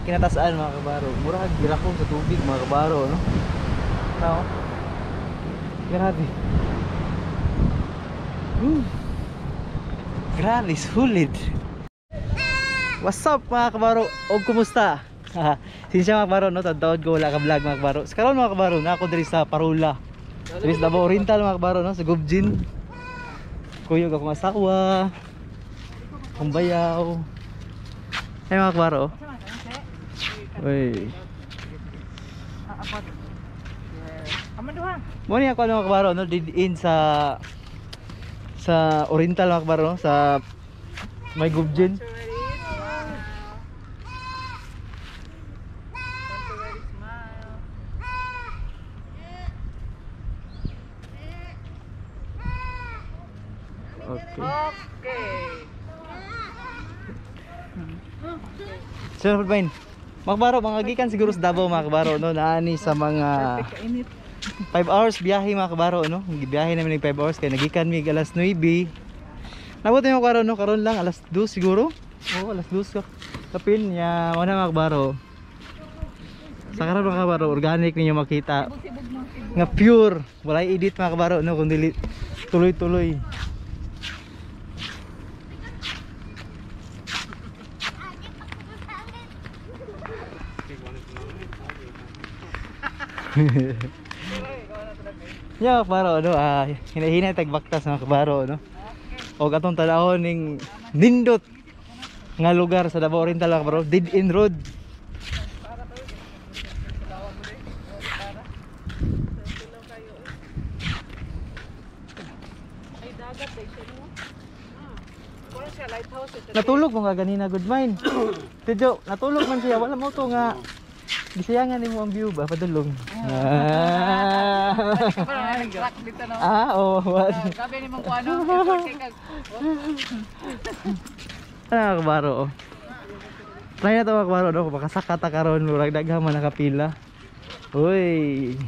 Kinatasaan, mga kabaro. Murag girakom sa tubig, mga kabaro, no? No. Grabe. Grabe, solid. What's up, mga kabaro? O kumusta? Sinsya, mga kabaro, no? Tadawad ko wala ka vlog, mga kabaro. Sa karon, mga kabaro, na ako diri sa Parula. Sa Davao Oriental, mga kabaro, no? Sa Gubjin. Kuyog akong asawa. Akong bayaw. Ay, mga kabaro. Uy. Mo ni ako, ano, mga kabaro, no? Did in sa Oriental, mga kabaro, no? Sa may Gubjin. Okay. Okay. Sir Bain. Mga kabaro, mga gikan siguro sa Davao, mga kabaro, no, naani sa mga 5 hours biyahe, mga kabaro, no. Gibiyahe namin ng 5 hours kay nagikan mig alas 9. Nabot yung kabaro, no, karon lang alas 2 siguro. Oo, alas 2 ka. Kapil niya, mo na, mga kabaro. Sa karon, mga kabaro, organic ninyo makita nga pure, walay edit, mga kabaro, no, kundi tuloy-tuloy. Ya, kabaro, no, hinay-hinay tagbaktas, mga kabaro, no. Og atong tan-awon ning nindot nga lugar sa Davao Oriental, mga kabaro, Dead End Road. Natulog mo nga ganina, good mind. Tidyo, natulog man siya, wala mo to nga gisayangan nimo ang view ba padulong. Ah. Ah, oh, what? Gabi ni mong kuano. Ano, kabaro? Try na to, mga kabaro, no? Baka sakata karon, murag daghan man nakapila. Uy.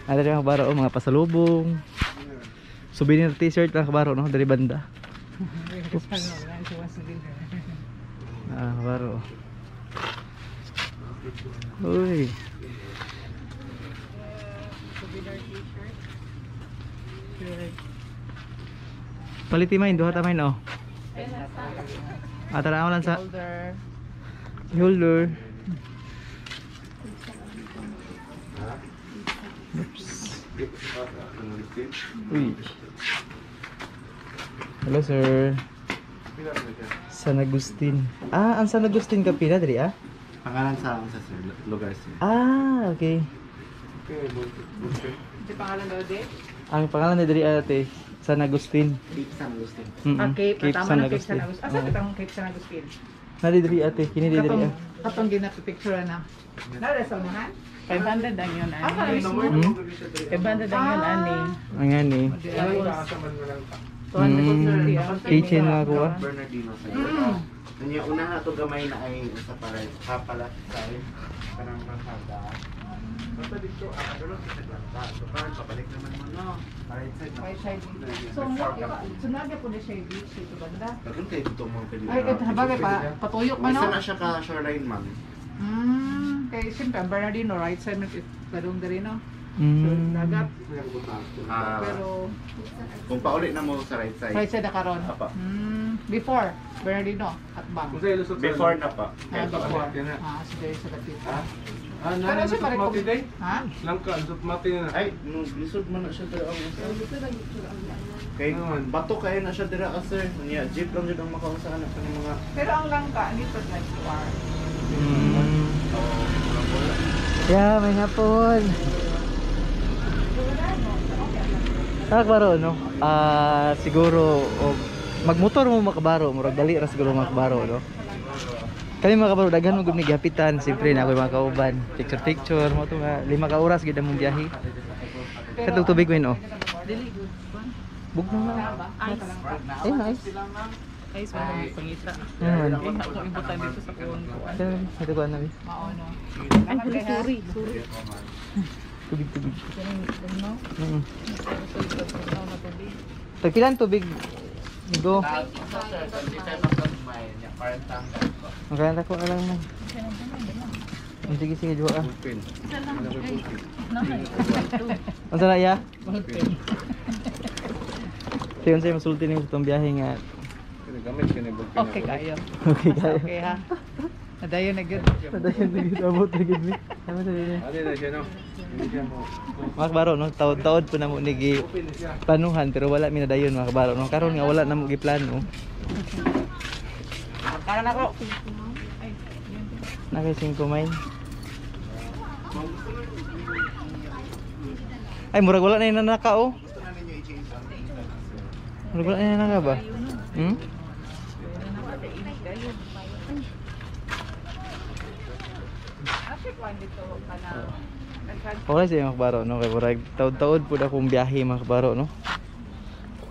Ano rin, mga kabaro, oh, mga pasalubong. Souvenir t-shirt, mga kabaro, no, diri banda. Oops. Ah, kabaro. Uy. Paliti main, duha ta main, oh. Ah, tara lang sa holder. Oops. Uy. Hello, sir. San Agustin. Ah, ang San Agustin kapila diri, ah? Pangalan sa sir, lugar sir. Ah, okay. Di pangalan daw di? Ang pangalan ni diri ate, San Agustin. Cape San Agustin. Ah, Cape. Cape Tama San na Cape San Agustin. Agustin. Asa kitang Cape San Agustin? Nadi diri ate, kini diri ah. Katong ginapipicture na. Nara sa unahan? 500 ang yun, ani. Ah, mismo. 500 ang yun, ani. Ang ani. 250. Kitchen, mga kuha. Bernardino sir. Kanya una na to gamay na ay sa para kapala side kanang kalsada. Basta dito ang sa planta. So parang pabalik naman mo, no. Right side na. Right side. So, so po na siya yung beach dito banda. Karon kay dito mo pwede. Ay, kahit bagay pa, patuyok man, Isa no? na siya ka shoreline, ma'am. Kay siyempre, ang Bernardino, right side, padung diri, no? So, dagat. Pero, Kung pauli na mo sa right side. right side na karon. Apa. Before, Bernardino, atbang. Before na pa. Ah, before. Ah, so diri sa dapit. Ah, Pero na siya lusot mati day. Ha? Langka, lusot mati na. Ay, no, lisod man na siya dira ang Kay bato kayo na siya dira ah, sir. Unya, jeep lang jud ang makausa na sa mga Pero ang langka, nito like 2 hours. Yeah, may hapon. Ah, kabaro, no? Ah, siguro og magmotor mo, mga kabaro, murag dali ra siguro, mga kabaro, no? Kami, mga kabaro, daghan mo gud ni gihapitan, siyempre na ako'y mga kauban. Picture picture mo to nga 5 ka oras gid among biyahe. Katong tubig men, oh. Bugno na. Ice. Eh, nice. Ice, wala pangita. Ano man. Ako ibutan dito sa kuwan. Ito ko na. Mao, no? Ay, sorry, sorry. Tubig, tubig. Tagpilan tubig Go. Maganda ko na lang man. Sige, sige, duha ah. Unsa na iya? Sige, unsa masulti nimo sa itong biyahe nga? Okay kayo. Okay kayo. Okay ha. Nadayon na gyud. Nadayon na gyud, abot na gyud mi. Mga kabaro no, taod-taod po na mo ni planuhan pero wala mi nadayon mga kabaro no. Karon nga wala na mo giplano. Karan ako. Na kay 5 mile. Ay murag wala na yung nanaka oh. Murag wala na yung nanaka ba? Hmm? Okay siya mga kabaro no, kay murag taod-taod pud akong biyahe mga kabaro no.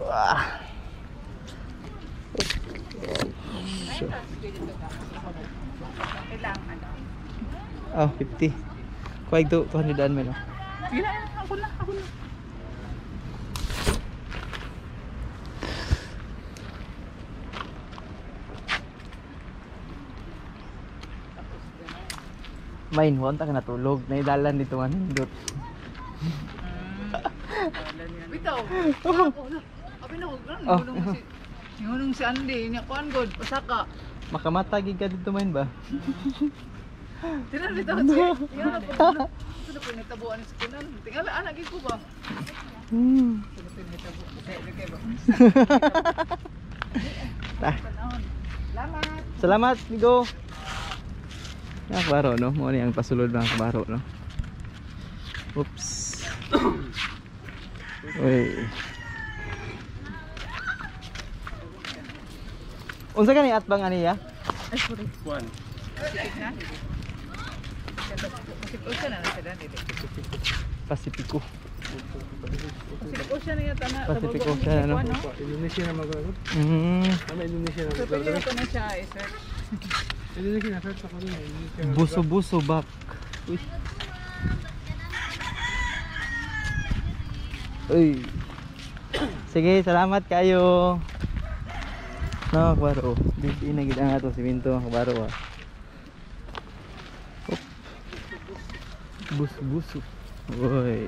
Wah. Oh, 50. Kuwag 200 an man. Sige na, ako na, ako na. Main, huwag ta ka natulog. Naidalan dito man hindot. Bitaw. Abi na ko Oh. Ngunong si Andy, niya kuan god, pasaka. Makamata gid ka dito main ba? Tinan bitaw siya. Tingala po. Ito na po nitabuan sa kunan. Tingala anak ko ba? Ito na po nitabo. Kay ba? Ta. Salamat. Salamat, Migo. Mga kabaro no, mo ni ang pasulod mga kabaro no. Oops. Uy. Unsa kani atbang ani ya? Ay, sorry. Kuan. Pacific Ocean na sila dili. Pasipiko. Pacific Ocean na yata na. Pacific Ocean, ano? Indonesia na magulog. Tama Indonesia na So magulog. pwede ko na siya i-search. Indonesia na search ako rin. Indonesia. Buso-buso bak. Uy. Uy. Sige, salamat kayo. No, kabaro. Di na gid ang atong simento mga kabaro ah. Op. Buso-buso. Uy.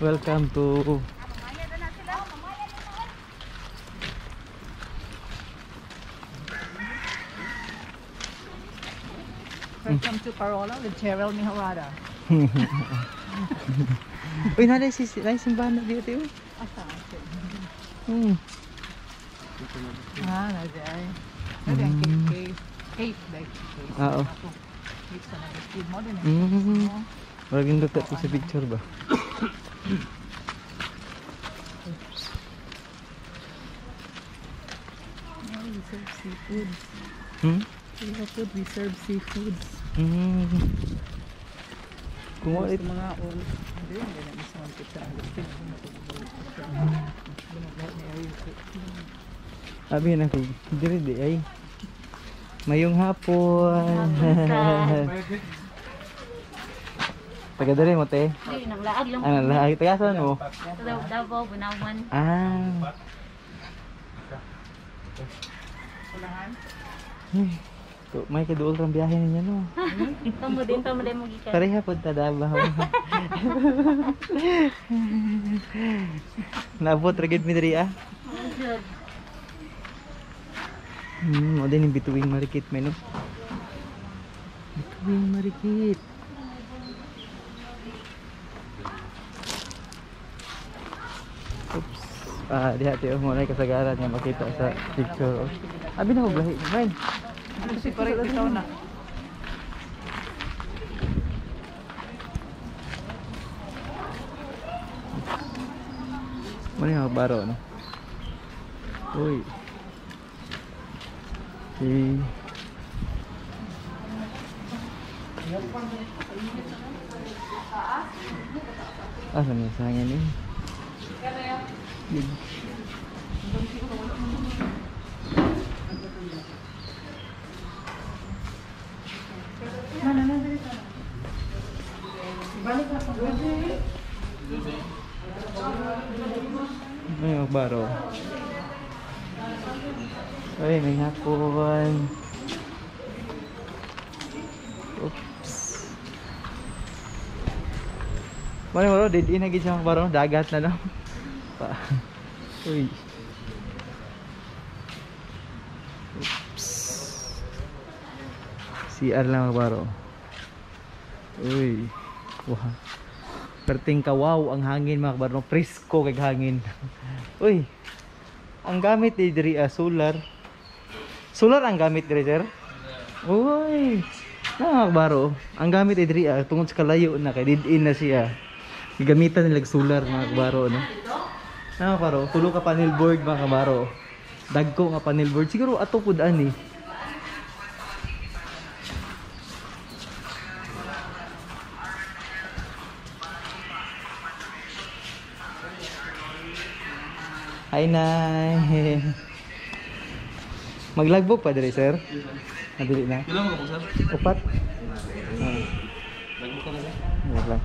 Welcome to Welcome to Parola with Cheryl Mihawara. Uy, naday si naday simbahan na dito. Asa? Ah, naday. Naday ang cave. Cave, like cave. Oo. Cave sa nag-speed mo din. Murag nindot to sa picture ba? We serve seafoods. Hmm? We serve seafoods. Kung wala Gusto mga all. Hindi, hindi na mismo ang pizza. Sabi na ko, diri di ay. Mayong hapon. Taga diri mo te. Hindi, nanglaag lang. Ano laag taga saan mo? Davao, Bunawan. Ah. Ay, to, may kaduol rang biyahe ninyo no. Tamo din, tamo din mo gikan. Pareha pod ta Davao. Naabot ra gid mi diri ah. Mo din yung bituing marikit may no. Bituing marikit. Oops. Ah, diha tiyo mo na kasagaran nga makita sa picture. Oh. Abi na ko blahi. Mine. Kasi parang ikaw na. Mo ni baro no. Uy. Okay. Ah, sa sa hangin eh. Yun. Uy, may hapon. Oops. Mano mo, did in na gid siya mga dagat na no. Pa. Uy. Oops. CR lang mga baro. Uy. Wow. Perting kawaw ang hangin mga kabaro. Presko kay hangin. Uy. Ang gamit ni diri solar. Solar ang gamit diri sir? Uy. Na mga kabaro. Ang gamit ni diri tungod sa kalayo na kay did-in na siya. Gigamitan nila solar mga kabaro no. Na mga kabaro, tulo ka panel board mga kabaro. Dagko nga panel board siguro ato pud ani. Hi nay. Maglagbog pa diri sir? Madili na. Ilan mo ka po sir? Upat. Lagbog ka na sir? Wala.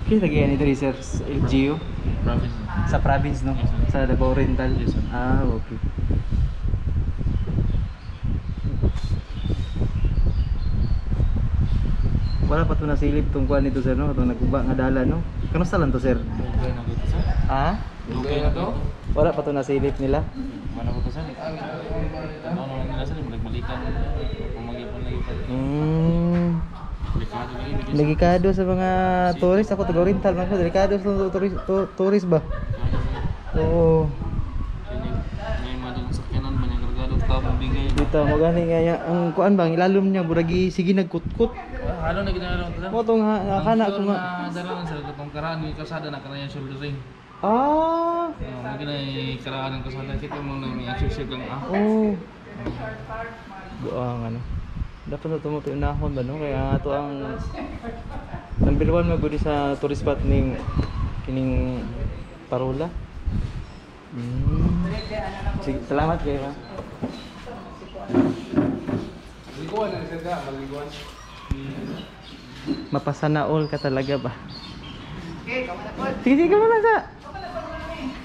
Kita gaya ni diri sir sa LGU? Province. Sa province no? Yes, sir. Sa Davao Oriental? Yes, sir. Ah, okay. Wala pa ito nasilip itong kuan nito sir no? Itong naguba nga dala no? Kamusta lang to sir? Dugay na dito sir. Ah? Dugay na to? Wala pa ito nasilip nila? Wala ko to sir. Tanaw naman nila sir, balik-balikan. Pumagipon lagi pa. Delikado lagi dito sir. Delikado sa mga tourist. Ako taga Oriental man ko. Delikado sa tourist ba? Oo. May mga dagang sakyanan ba niya kargado sa tao bigay. Dito mo gani nga niya. Ang kuan bang ilalom niya buragi sige nagkutkot. Halo na ginagawa to sir. Mo tong kana ko nga. Dala lang sir katong karaan yung kasada na kanayang shouldering. Ah. Mo ginay karaan ang kasada kita mo na may access kang ah. Oo. Buang ano. Dapat na tumo unahon ba no? Kaya ato ang number 1 magudi sa tourist spot ning kining Parola. Sige, salamat kayo ha. Maliguan na sir ka, maliguan. Mapasana all ka talaga ba? Okay, kamo na po. Sige, sige, kamo lang sa.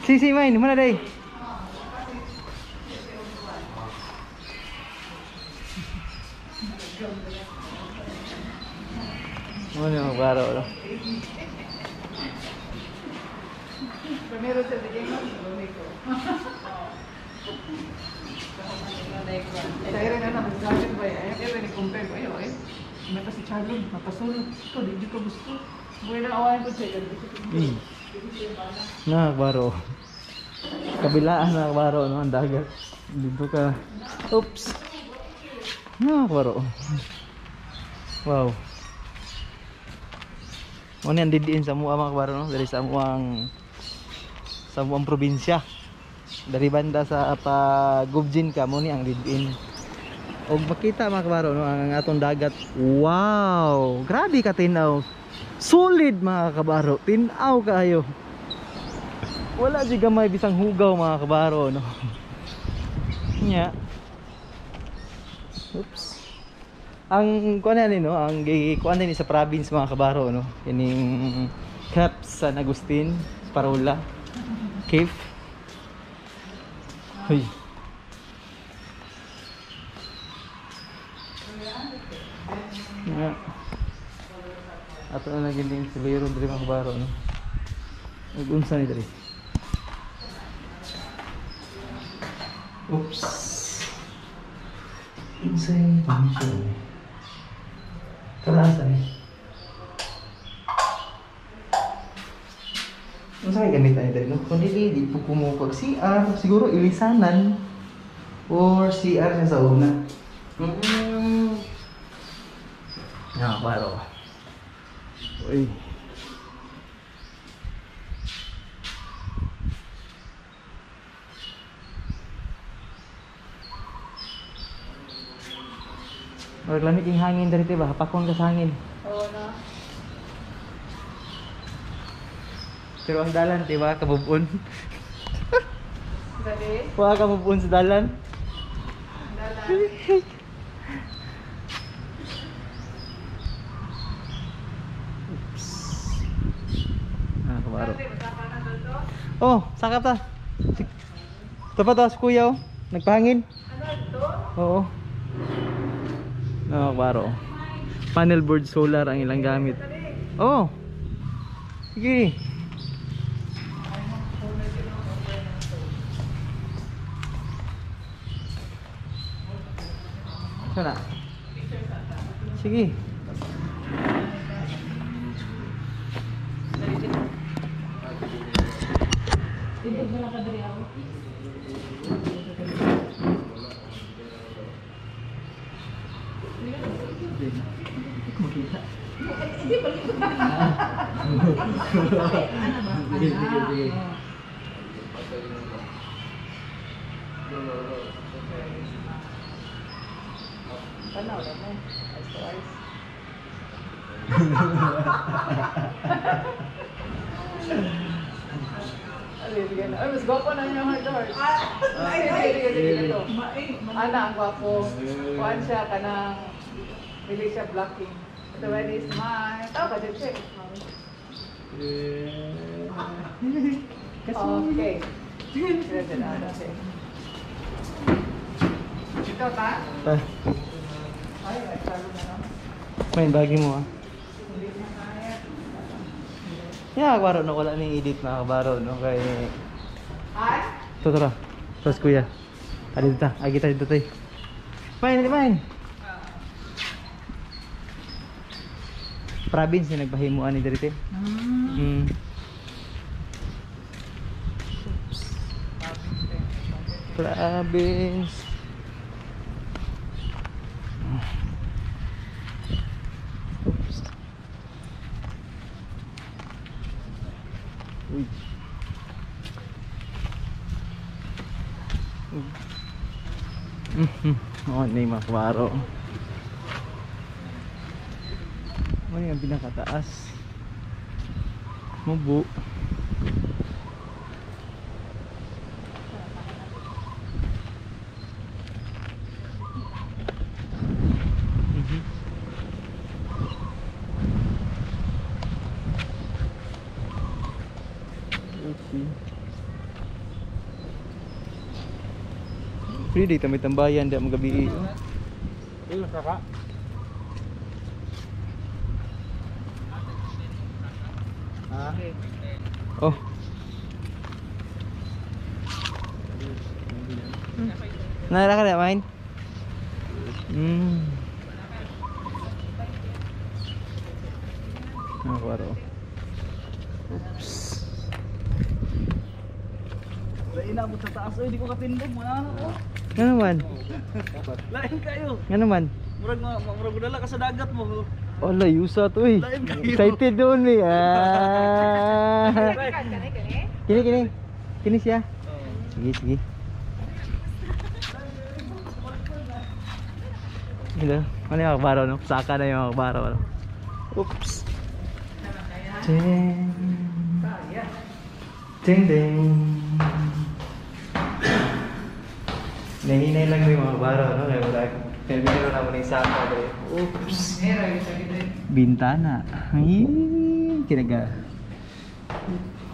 Sige, sige, main. Muna day. Muna yung baro, no? Primero sa bigay mo, bumili ko. Sa ere na naman, sa akin ba eh? Ayaw, ni-compare ko. Ayaw, eh. May pa si Charlon, mapasulod. Ito, di ko gusto. Buhay na awayan ko siya. Na, baro. Kabilaan na, baro, no? Ang dagat. Dito ka. Oops. Na, baro. Wow. Mo ni ang didiin sa mua mga kabaro, no? Diri sa amuang probinsya. Dari banda sa Pagubjin ka mo ni ang didiin. Og makita mga kabaro, no, ang atong dagat. Wow, grabe ka tinaw. Solid mga kabaro, tinaw kaayo. Wala di gamay bisang hugaw mga kabaro, no. Nya. Oops. Ang kuan ani no, ang gikuan ni sa province mga kabaro, no. Kining Cap San Agustin, Parola. Cave. Huy. Nga. Ato na lagi din suliro diri mga kabaro, no. Ug unsa ni diri? Oops. Unsa yung permission ni? Tara asa ni? Unsa kay gamit ani diri no? Kung dili di po kumukog CR, siguro ilisanan or CR siya sa una. Ah, baro. Uy. Murag lamig yung hangin diri ba? Hapakon ka sa hangin. Oo na. Pero ang dalan, di ba? Kabubun. Dali. Wala kabubun sa dalan. Dalan. Oh, sakap ta. Ito pa to, si kuya oh. Nagpahangin. Oo. No, baro. Panel board solar ang ilang gamit. Oh. Sige. Sana. Sige. Makita. Sige, sige, sige. Tanaw na mo. Eyes to eyes. Ay, mas gwapo na niya heart to heart. Ay, sige, sige, sige, ito. Ana, ang gwapo. Kuan siya, kanang dili siya blocking. Ito ready, smile. Tao ka, check. Okay. Sige, sige. Ikaw ta? Ah, Ay, ay, sabi na no. may bagi mo ah. Hindi na kaya. Yeah, kabaro no, wala ning edit mga kabaro no kay Ay? Ito, tara. Tapos kuya. Adi dito, agi tayo dito tayo. Main, dali main. Province ni nagpahimuan ni diri te. Mm. Oops. Province. Oops. Uy. Oh, ni mga kabaro. Ano yung pinakataas? Mubu. Okay. Free dito may tambayan di magabi. Ayun, kaka. Oh. Nara ka na, main? Ano ko aro? Oops. Lain na sa taas, oy, di ko katindog, wala na ko. Nga naman. Lain kayo. Nga naman. Murag murag dala ka sa dagat mo. Oh, layo sa to eh. Lain kayo. Excited doon eh. Ah. Kini, kini. Kini siya. Sige, sige. Hello. Ano yung akbaro, no? Saka na yung akbaro, no? Oops. Ding. Ding, ding. Nahinay lang yung mga akbaro, no? Kaya wala. Kaya biniro na mo na yung saka. Oops. Bintana. Ay, kinaga.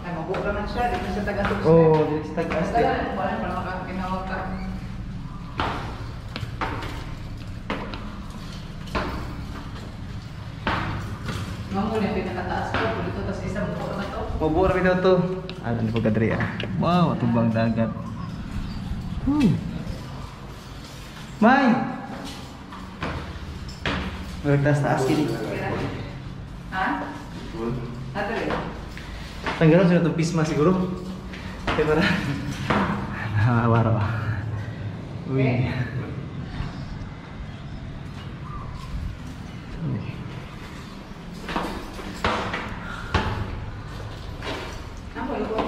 Ay, mabuo naman siya. Dito sa taga-tubs. Oh, dito sa taga-as din. Wala pa makakinawa ka. Mamuli, pinakataas ko. Dito, tas isang buo na to. Mabuo na bitaw to. Ano po kadri ah. Wow, atubang dagat. Woo. May! Magtaas-taas kini. Ha? Ate rin. Tanggalon sila itong pisma siguro. Kaya para. Nakakawaro. Uy. Ako, ikaw.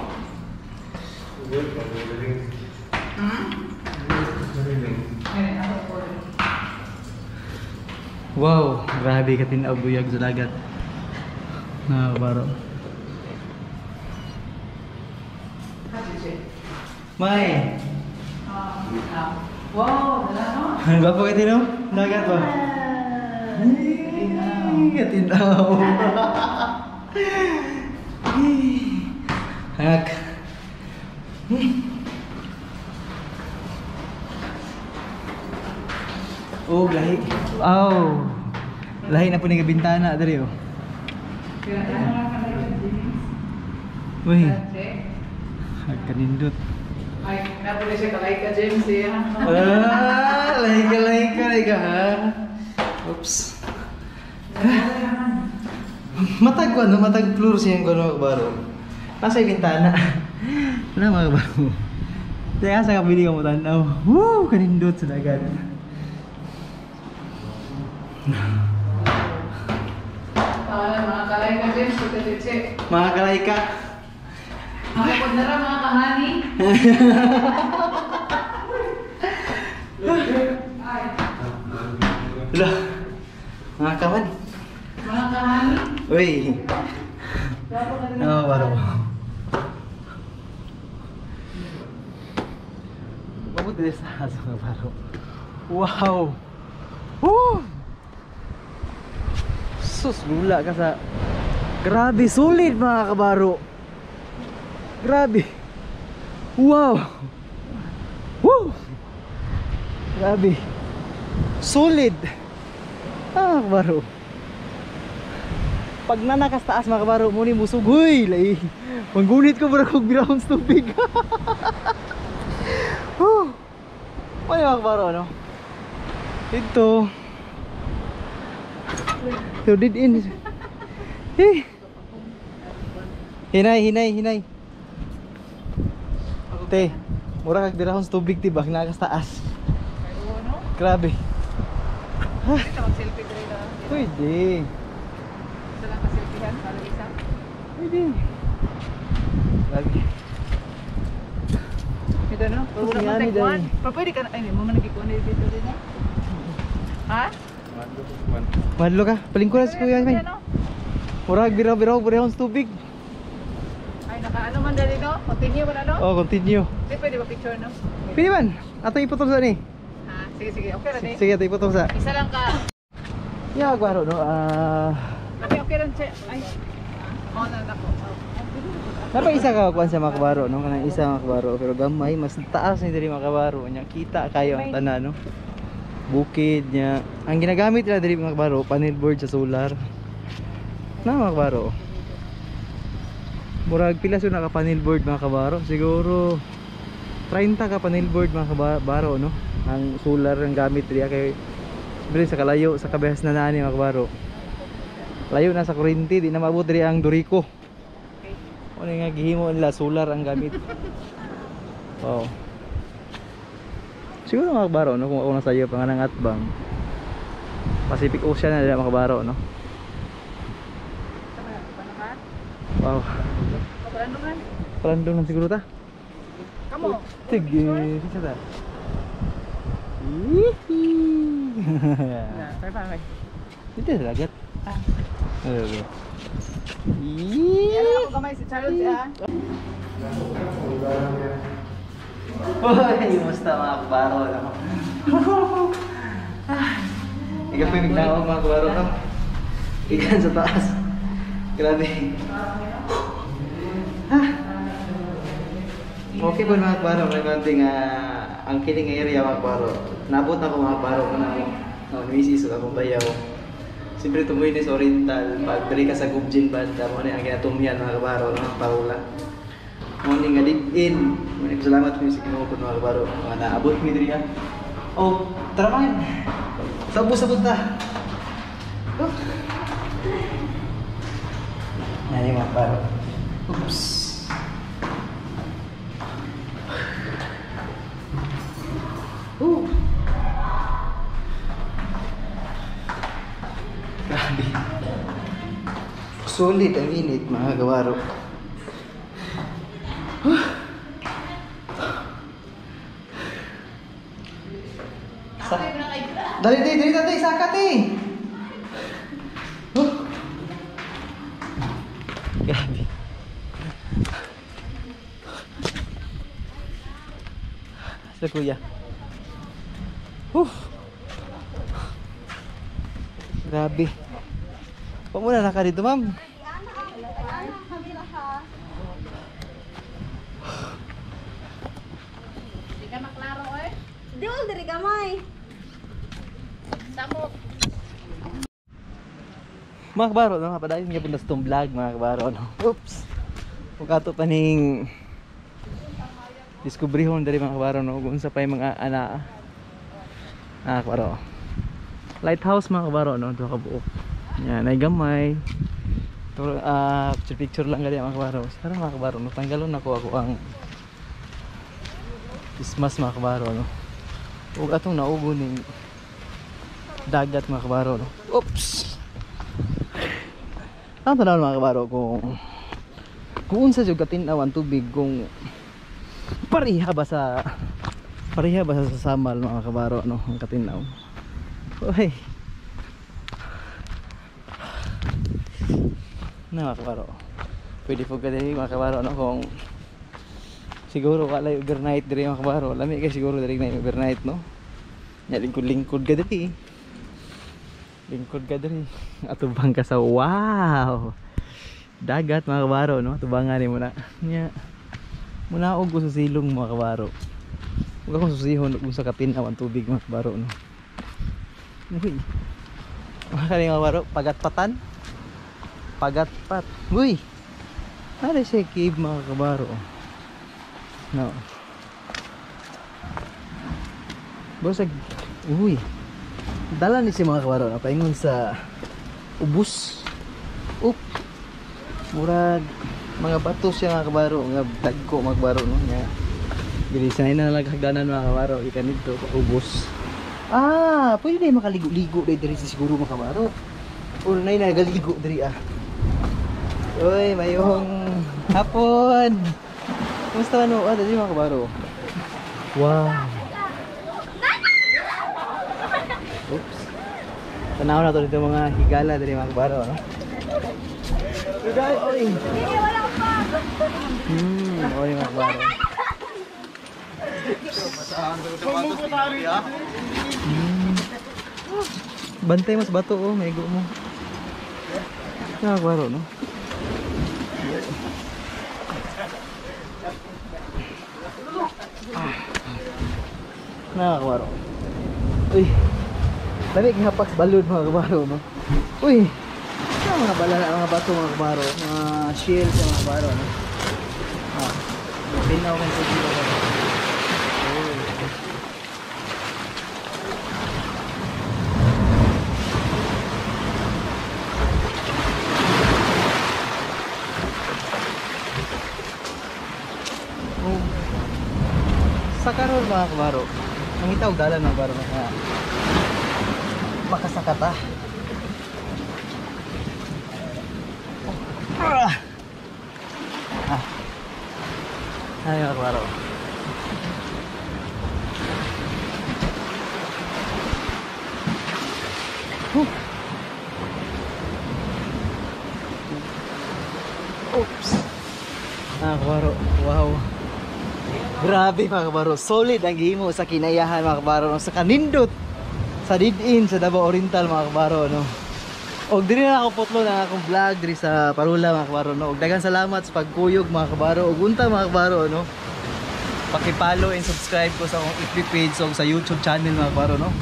Wow, grabe ka tinaw buyag sa dagat. Nakakabaro. May! Wow, dala no? Ang gwapo ka tinaw? Dagat ba? Ay, katinaw. Hangak. Lahi. Oh. Lahi na po ni bintana diri oh. Uy, kanindot. Ay, napuli siya kalay ka, James. Siya. Ah, lahi ka, lahi ka, lahi ka ha. Oops. Matag ko ano, matag floor siya yung gano'n baro. Nasa bintana. Wala mga baro. Kaya sa kabili ka mo tanaw. Woo, kanindot sa dagat. Mga kalay ka, James. Chiche. Mga kalay ka. Ako po na rin, mga kahani. Wala. Mga kawan. Mga kahani. Uy. Oo, baro. Mabuti din sa aso mga baro. Wow! Woo! Sus, lula ka sa... Grabe, solid mga kabaro. Grabe. Wow! Woo! Grabe. Solid. Ah, kabaro. Pag nanakas taas mga kabaro, muni musog. Huy, lai. Manggunit ko bara kog birahon sa tubig. Woo! Ano mga kabaro, no? Ito. So, did in. Eh. Hinay, hinay, hinay. Te, mura kag birahon sa tubig ti ba nakas taas. Grabe. Mag-selfie diri na. Pwede. Isa lang ka-selfiehan para isa. Pwede. Grabe. Ito no? Tapos Wala man nga ni tayo kuwan. Day. Pero pwede ka na, ay, mo man nagikuan dito din eh. Ha? Madlo ka. Palingkuran si Kuya May. Ano? Murag biraw-biraw birahon sa tubig. Ay, naka ano man dali no? Continue man ano? Oh, continue. Hindi pwede ba picture no? Pwede man. Ato iputol sa ni. Ha? Sige, sige. Okay ra ni. Sige, ato iputol sa. Isa lang ka. Ya, baro no. Okay, okay lang che. Ay. Oh, na nako. Napa isa ka kuan sa mga kabaro no, kanang isa mga kabaro pero gamay mas taas ni diri mga kabaro nya kita kayo ang tanan no. Bukid nya. Ang ginagamit nila diri mga kabaro panel board sa solar. Na mga kabaro. Murag pila sa naka panel board mga kabaro, siguro 30 ka panel board mga kabaro no. Ang solar ang gamit diri kay diri sa kalayo sa kabehas na nani mga kabaro. Layo na sa kuryente, di na maabot diri ang Dorico. Ano nga gihimo nila solar ang gamit. Wow. Siguro mga kabaro no, kung ako nasa iyo panganang atbang. Pacific Ocean na nila mga kabaro no. Wow. Palandong lang siguro ta. Kamo. Sige, sige ta. Yee! Na, bye bye. Dito sa dagat. Ah. Ano ba? Yan ako gamay si Charles ah. Uy, musta mga kabaro no? Ikaw pa yung bignaog mga kabaro no? Ikan sa taas. Grabe. Okay po mga kabaro, may konting ang kining area mga kabaro. Nabot ako mga kabaro ko na ako. Misis akong bayaw. Siyempre tumuloy ni sa Oriental, pag dali ka sa Gubjin banda, mo na ang ginatumyan mga kabaro, no? Parula. Mo ni nga in. Mo ni salamat mi sa Ginoo po mga kabaro, mga naabot mi diri ah. Oh, tara man. Sabot-sabot ta. Oh. Nani mga kabaro. Oops. Ooh. Grabe. Solid ang init mga kabaro. Dali, dali, dali, dali, saka, te. Oh. Grabe. Sa kuya. Whew. Grabe. Huwag muna na ka dito, ma'am. Di ka maklaro eh. Di wala diri gamay. Samok. Mga kabaro, no, padayon gyapon ta sa tong vlog mga kabaro, no. Oops. Kung kato pa ning diskubrihon diri mga kabaro, no, kung unsa pa yung mga ana. Ah, kabaro. Lighthouse mga kabaro, no, duha ka buok. Yan, ay gamay. Picture picture lang gali mga kabaro. Tara mga kabaro, no, tanggalon nako ako ang Christmas mga kabaro, no. Ug atong naugo ning dagat mga kabaro, no. Oops. Ang tanaw mga kabaro kung unsa jud katin-aw ang tubig, kung pareha ba sa samal mga kabaro, no, ang katin-aw. Oy. Na mga kabaro. Pwede po ka diri mga kabaro, no, kung siguro walay overnight diri mga kabaro. Lami kay siguro diri na overnight, no. Nya lingkod-lingkod ka diri. Lingkod ka diri. Atubang ka sa wow. Dagat mga kabaro, no. Tubangan ni muna. Nya munaog ko sa silong mga kabaro. Ug akong susihon ug sa katin-aw ang tubig mga kabaro, no. Uy. Mga kani mga kabaro, pagatpatan. Pagatpat. Uy. Ano siya cave mga kabaro? No. Basta uy. Dala ni si mga kabaro na paingon sa ubus. Up. Murag mga bato siya mga kabaro nga dagko mga kabaro, no. Nga gilisanay na lang hagdanan mga kabaro ikan dito ubus. Ah, pwede na makaligo-ligo diri siguro mga kabaro. Or nay nagaligo diri ah. Uy, mayong hapon. Kumusta no? Ah, diri mga kabaro. Wow. Oops. Tanaw na to dito mga higala diri mga kabaro, no? Oy. Oy mga kabaro. Bantay mas bato oh, may mo. Mga kabaro, no? Mga kabaro. Uy. Lami gihapak sa balod mga kabaro, no. Uy. Sa mga bala mga bato mga kabaro, mga shell sa mga kabaro, no. Ah. Tinaw kan tubig mga kabaro. Uy. Oh. Sa karon mga kabaro, mangita og dalan mga kabaro mga makasakata. Ah. Ay mga kabaro. Huh. Oops. Mga kabaro, wow. Grabe mga kabaro, solid ang gihimo sa kinayahan mga kabaro, no? Sa kanindot sa Didin sa Davao Oriental mga kabaro, no. Og diri na ako putlo na akong vlog diri sa Parula mga kabaro, no. Og daghang salamat sa pagkuyog mga kabaro. Og unta mga kabaro, no, paki-follow and subscribe ko sa akong FB page og sa YouTube channel mga kabaro, no.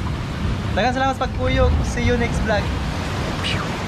Daghang salamat sa pagkuyog. See you next vlog. Pew!